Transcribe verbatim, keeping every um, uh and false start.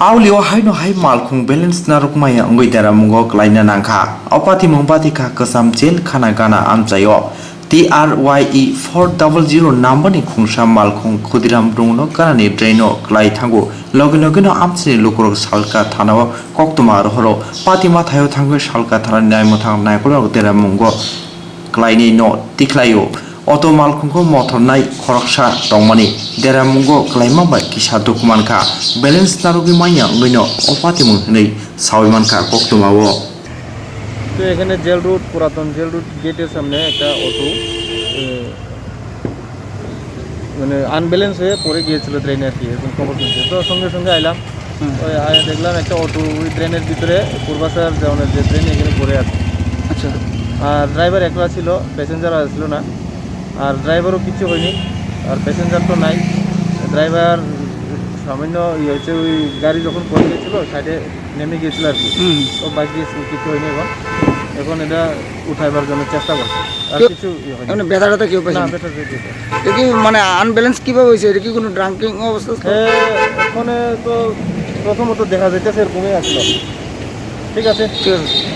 Aulio haino hai malkhung balance narwkmaya wngwi deramungo klaina nangkha. O patimung batikha kwcham jail khana gana amchaio. T R Y E four double zero number ni khungsa malkhung Khudiram Rungno ganani draino klai thango. Logi logino amchaini lukurok Salka thanao koktwma rohoro. Patima thaio thangwi Salka thanani naimwthang naikolrok deramungo klainai no tikhlaio. Auto malkhungkho mothor nai khoroksa tongmani deramungo klaima bai kisa dukhu mankha. Balance narwgwi manya wngwino o patimung hinwi sawi mankha koktwmao. তো এখানে jail road, পুরাতন jail road গেটের সামনে একটা অটো, এ, মানে আনব্যালেন্স হয়ে পড়ে গিয়েছিল ড্রেনে আর কি, এরকম খবর শুনছি। তো সঙ্গে সঙ্গে আইলাম। হুম। ওই আয়া দেখলাম একটা অটো ওই ড্রেনের ভিতরে, পূর্বাশার যে, মানে, যে ড্রেন এখানে পড়ে আছে। আচ্ছা। আর ড্রাইভার একলা ছিল, প্যাসেঞ্জার আর ছিল না। আর ড্রাইভারও কিচ্ছু হয়নি, আর প্যাসেঞ্জার তো নাই। ড্রাইভার সামান্য ইয়ে হচ্ছে, ওই গাড়ি যখন পড়ে গেছিল সাইডে নেমে গিয়েছিল আর কি। হুম। তো বাকি কিছু হয়নি এখন। এখন এটা উঠাইবার জন্য চেষ্টা করছে, আর কেউ কিছু ইয়ে হয়নি। মানে ব্যথা ট্যাথা কেউ পাইছে না? না, ব্যথা ট্যাথা কেউ পাইনি। এটা কি মানে আনব্যালেন্স কিভাবে হয়েছে? এটা কি কোনো ড্রাঙ্কিং অবস্থা ছিল? এ, এখানে তো প্রথমত দেখা যাইতেছে এরকমই আসলো। ঠিক আছে। ঠিক আছে।